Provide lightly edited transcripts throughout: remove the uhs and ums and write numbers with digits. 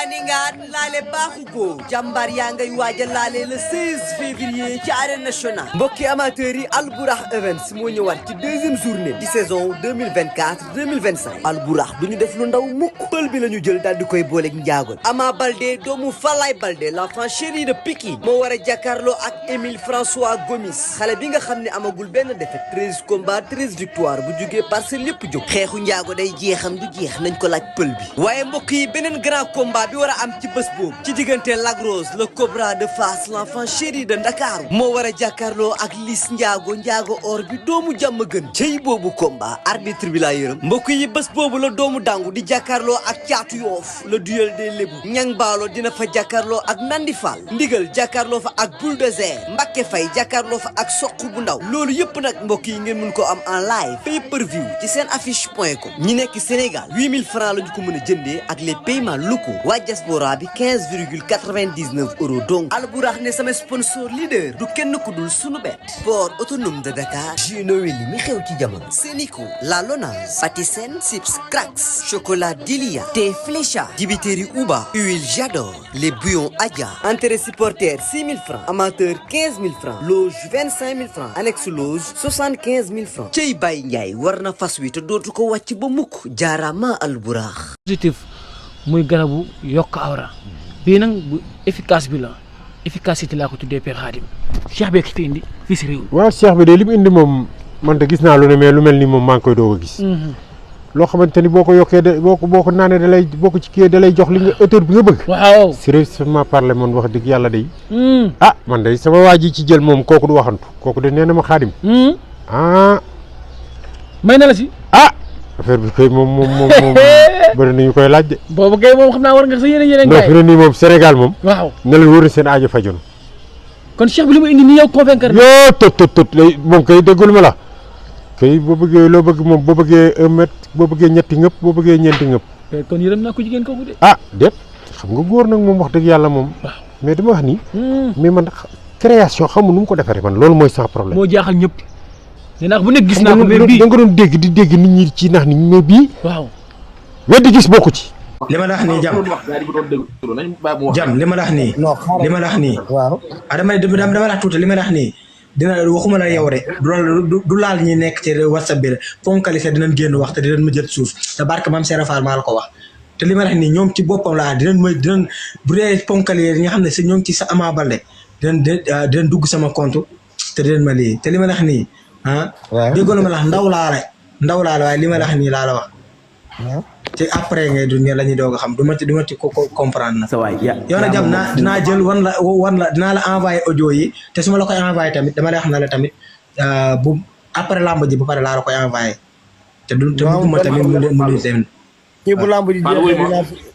Waningaan laale baaxu ko jàmbaar yaa ngay waaja laale le 16 février ci arène nationale mbokki amateurs yi Albourakh Events moo ñëwaat ci deuxième journée di saison 2024-2025 Albourakh du ñu def lu ndaw mukk pël bi la ñu jël daal di koy booleeg njaagoon Ama Baldé doomu Falaye Baldé l'enfant chéri de Pikine moo war a jàkkaarloo ak Émile François Gomis xale bi nga xam ne amagul benn défaite 13 combats 13 victoires bu jugee Parcelles lépp jóg xeexu njaago day jeexam du jeex nañ ko laaj pël bi waaye mbokk yi beneen grand combat bi war a am ci bés boobu ci diggante Lac Rose le Cobra de Fass l'enfant chéri de Ndakaaru moo war a jàkkaarloo ak Liss njaago or bi doomu jàmm gën cey boobu combat arbitre bi laa yërëm mbokk yi bés boobu la doomu dangu di jàkkaarloo ak caatu yoof le duel des lébu ñang baalo dina fa jàkkaarloo ak Nandi Fall ndigal jàkkaarloo fa ak bulldozer Mbacké Faye jàkkaarloo fa ak soq bu ndaw loolu yëpp nag mbokk yi ngeen mun ko am en live pay per view ci seen affiche.com ñi nekk Sénégal 8000 francs lañu ko mën a jëndee ak les paiements locaux waa diaspora bi 15,99 euros donc Albourakh ne sama sponsor leader du kenn ku dul sunu bet port autonome de Dakar Gino Weli mi xew ci jamono Sénico La Lonase Patisen Sips Cracks chocolat Dilia thé Flécha dibiteri Uba huile J'adore les bouillons Adja entrée supporter 6000 francs amateur 15000 francs loge 25000 francs annexe loge 75000 francs cey Baye Ndiaye war na fas wi te dootu ko wàcc ba mukk jaarama Albourakh positif muy garabu yokk awra bii nag bu efficace bi la efficacité laa ko tuddee Père Khadim Cheikh bi fi indi fii si réew mi. waaw Cheikh bi de li mu indi moom man de gis naa lu ne mais lu mel ni moom maa ngi koy doog a gis. loo xamante ni boo ko yokkee de boo ko naanee da lay boo ko ci kii da lay jox li nga hauteur bi nga bëgg. waaw sérieusement parler man wax dëgg yàlla day. man de sama waa ji ci jël moom kooku du waxantu kooku de nee na ma Khadim. may na la si. affaire bi kay moom bëri nañu koy laaj de. boobu kay moom xam naa war nga sa yeneen non fi ne nii moom Sénégal moom. waaw ne leen wóor na seen aajo fajoon. kon Cheikh bi li mu indi nii yow convaincre na. yoo tot lay moom kay déggul ma la. kay boo bëggee loo bëgg moom boo bëggee 1 mètre boo bëggee ñetti ngëpp boo bëggee ñeenti ngëpp. kon yërëm naa ko jigéen kooku de. déet xam nga góor nag moom wax dëgg yàlla moom. waaw mais dama wax nii. mais man création xamu nu mu ko defaree man loolu mooy sans problème. moo jaaxal ñëpp. nee naa bu nekk gis naa ko mais bii da nga doon dégg nit ñi ci nax nit ñi mais bii. waaw weddi gis bokku ci. li ma la wax nii jam li ma la wax nii. li ma la wax nii. waaw dama la wax tuuti li ma la wax nii dina waxuma la yow de du laal ñi nekk ci WhatsApp bi la ponkali sax dinañ génn wax te dinañ ma jël suuf te barke Mame Serap Fall maa la ko wax te li ma la wax nii ñoom ci boppam laa dinañ bu dee ponkali yi nga xam ne si ñoo ngi ci sa Ama Baldé dinañ dugg sama compte te dinañ ma lii te li ma la wax nii. déggoon ma la wax ndaw laa la waaye li ma la wax nii laa la wax. te après ngay du la ñuy doog a xam du ma ci ko comprendre na. sa waay yow nag jam dinaa jël wan la dinaa la envoyé audio yi te su ma la koy envoyé tamit dama lay wax na la tamit bu après lamb ji ba pare laa la koy envoyé. te bëgguma tamit mu lu dem. kii bu lamb ji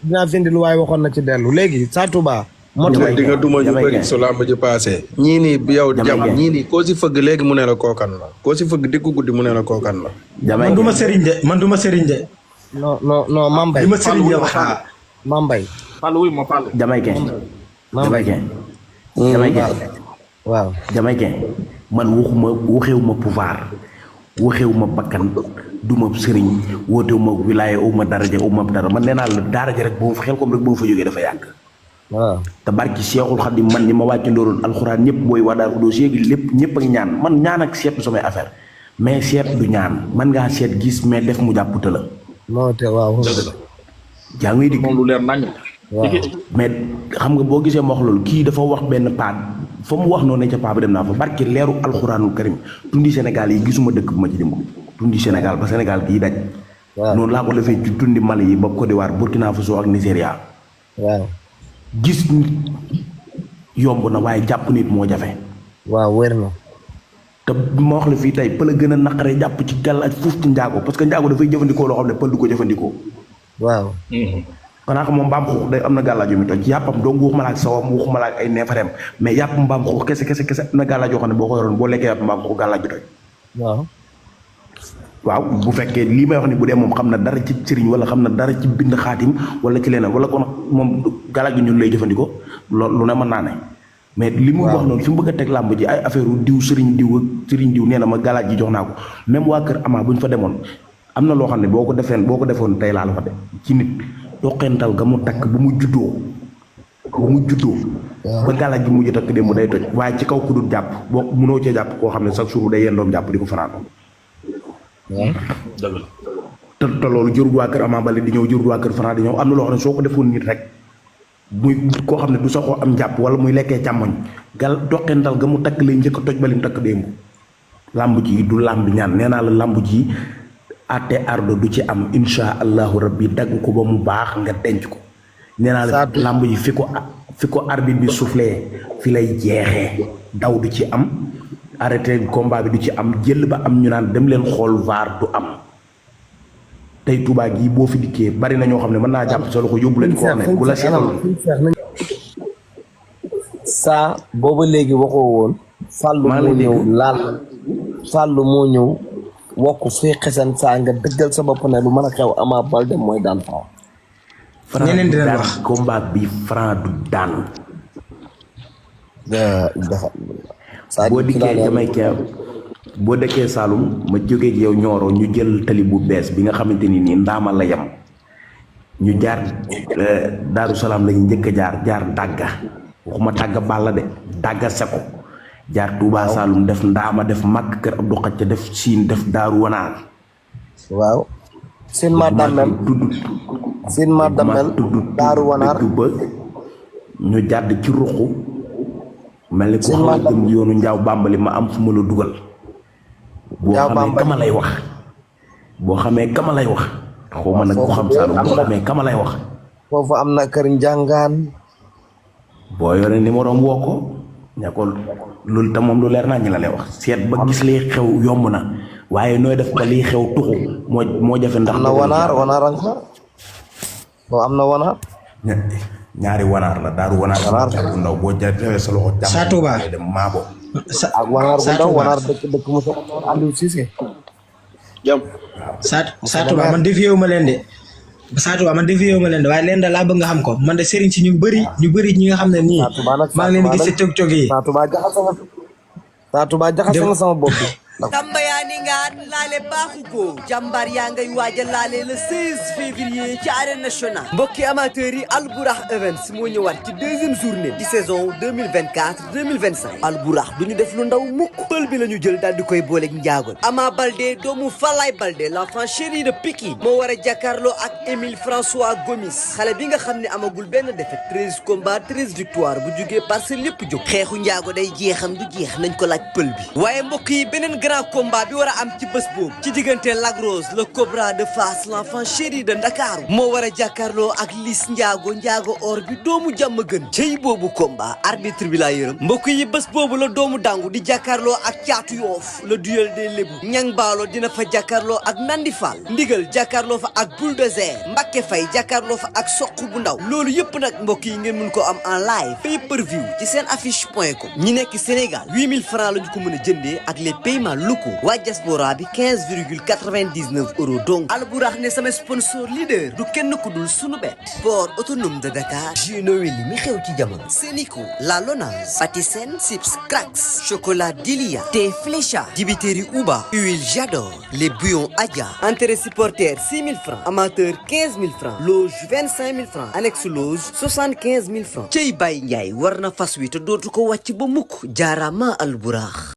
dinaa findi lu waaye waxoon na ci dellu léegi Sa Touba. di nga duma ñu bëri su lamb ji passé ñii nii yow jam ñii nii koo si fëgg léegi mu ne la kookan la koo si fëgg dikku guddi mu ne la kookan la. man du ma sëriñ de non Mambay li ma sëriñ wax Mambay waaw Jamaïcain man waxewuma pouvoir waxewuma bakkan duma sëriñ wootewuma wilaya uma daraja uma dara man nee naa la daraja rek bu ma fa xel comme rek bu ma fa jógee dafa yàgg. waaw te barki Seexul Xadim man ni ma wàcc ndooroon alxuraan ñëpp booy waa daal ko doo séegi lépp ñëpp a ngi ñaan man ñaan ak seet du samay affaire mais seet du ñaan man ngaa seet gis mais def mu jàpp te la. non te waaw. jaa ngi dig moom lu leer nañ. waaw mais xam nga boo gisee ma wax loolu kii dafa wax benn paat fa mu wax noonu ne ca paa bi dem naa fa barki leeru alxuraanul karim tundi Sénégal yi gisuma dëkk bu ma ci dem tundi Sénégal ba Sénégal gii daj. waaw noonu laa ko defee ci tundi Mali yi ba Côte d'Ivoire Burkina Faso ak Nigéria. waaw. gis nit yomb na waaye jàpp nit moo jafe. waaw wér na. te ma wax la fii tey pël a gën a naqaree jàpp ci gàllaaj fuuf ci njaago parce que njaago dafay jëfandikoo loo xam ne pël du ko jëfandikoo. waaw. xanaa xam moom mbaam xuux day am na gàllaaj yu muy toj yàppam donc waxuma la ak sawam waxuma la ak ay neefareem mais yàpp mbaam xuux kese am na gàllaaj yoo xam ne boo ko yoroon boo lekkee yàpp mbaam xuux gàllaaj bi toj. waaw bu fekkee lii may wax ni bu dee moom xam na dara ci sëriñ wala xam na dara ci bind xaatim wala ci leneen wala kon moom gàllaaj gi ñun lay jëfandikoo loolu lu ne mën naa ne. mais li mu wax noonu fi mu bëgg a teg làmb ji ay affaire diw sëriñ diw nee na ma galaaj ji jox naa ko même waa kër Ama bu ñu fa demoon am na loo xam ne boo ko defoon tey laa la fa de ci nit toqental ga mu takk bu mu juddoo ba gàllaaj gi mujj takk démb day toj waaye ci kaw ku dul jàpp boo mënoo cee jàpp koo xam ne chaque jour day yendoom jàpp di ko fanaanoo dëgg la te loolu jërul waa kër Ama Baldé di ñëw jërul waa kër Franc di ñëw am na loo xam ne soo ko defoon nit rek muy koo xam ne du saxoo am jàpp wala muy lekkee càmmoñ toqental ga mu takk lay njëkk a toj ba lim takk démb làmb ji du làmb ñaan nee naa la làmb ji àtte ardo du ci am insha allahu rabbi dagg ko ba mu baax nga denc ko nee naa la làmb ji fi ko arbitre bi soufflé fi lay jeexee daw du ci am arrêté combat bi du ci am jël ba am ñu naan dem leen xool VAR du am tey Touba gii boo fi dikkee bari na ñoo xam ne mën naa jàpp sa loxo yóbbu leen ko ne bu la seetal saa booba léegi waxoo woon Fallou moo ñëw wokk fii xesan saa nga dëggal sa bopp ne lu mën a xew Ama Baldé mooy daan faaw ñeneen dinañ wax combat bi Franc du daan boo dikkee Jamaïcain boo dëkkee Saloum ma jógee yow Nioro ñu jël tali bu bees bi nga xamante ni nii ndaama la yem ñu jaar Daaru Salaam lañu njëkk a jaar dàgga waxuma tàgga Balla de dàgga Seko jaar Touba Saloum def ndaama def màkk kër Abdou Xacca def siin def Daaru Wanaar waaw seen mar damel Daaru Wanaar ba ñu jàdd ci ruqu mel ni ku xaw a jëm yoonu njaaw bàmbali ma am fu ma la dugal boo xamee kama lay wax xaw ma nag ku xam Saalum boo xamee kama lay wax foofu am na kër njàngaan boo yore numéro am woo ko ne ko loolu tam moom lu leer naa ñi la lay wax seet ba gis liy xew yomb na waaye nooy def ba liy xew tuxu moo jafe ndax am na wanaar ak boo am na wanaar ñaari wanaar la Daaru Wanaar bu ndaw boo jëlee sa loxo Sa Touba dem Maabo ak wanaar bu ndaw wanaar dëkk mu so Aliou Cissé jam Sa Touba man defeewu ma leen de waaye leen da laa bëgg nga xam ko man de sëriñ si ñu bëri ñi nga xam ne nii maa ngi leen di gis ci tog yi Sa Touba jaxase nga sama bopp bi tambayaani ngaan laale baaxu ko jàmbaar yaa ngay waaja laale le 16 février ci arène nationale mbokki amateurs yi Albourakh Events moo ñëwaat ci deuxième journée ci saison 2024-2025 Albourakh du ñu def lu ndaw mukk pël bi la ñu jël daal di koy booleeg njaagoon Ama Baldé doomu Falaye Baldé l'enfant chéri de Pikine moo war a jàkkaarloo ak Émile François Gomis xale bi nga xam ne amagul benn défaite 13 combats 13 victoires bu jugee Parcelles lépp jóg xeexu njaago day jeexam du jeex nañ ko laaj pël bi waaye mbokk yi beneen grand combat bi war a am ci bés boobu ci diggante Lac Rose le Cobra de Fass l'enfant chéri de Ndakaaru moo war a jàkkaarloo ak Liss Ndiago or bi doomu jàmm gën cey boobu combat arbitre bi laa yërëm mbokk yi bés boobu la doomu dangu di jàkkaarloo ak Caatu Yoof le duel des Lébu Ñang Baalo dina fa jàkkaarloo ak Nandi Fall Ndigal jàkkaarloo fa ak Bulldozer Mbacké Faye jàkkaarloo fa ak Soq bu ndaw loolu yëpp nag mbokk yi ngeen mun ko am en live pay-per-view ci seen affiche.com ñi nekk Sénégal 8000 francs la ñu ko mën a jëndee ak les paiements locaux waa diaspora bi 15,99 € donc Albourakh ne sama sponsor leader du kenn ku dul sunu bet port autonome de Dakar Gino Weli mi xew ci jamono Sénico La Lonase Patisen Sips Cracks chocolat Dilia thé Flécha dibiteri Uba huile Jador les bouillons Adja entrée supporter 6 000 francs amateur 15 000 francs loge 25 000 francs annexe loge 75 000 francs cey Baye Ndiaye war na fas wi te dootu ko wàcc ba mukk jaarama Albourakh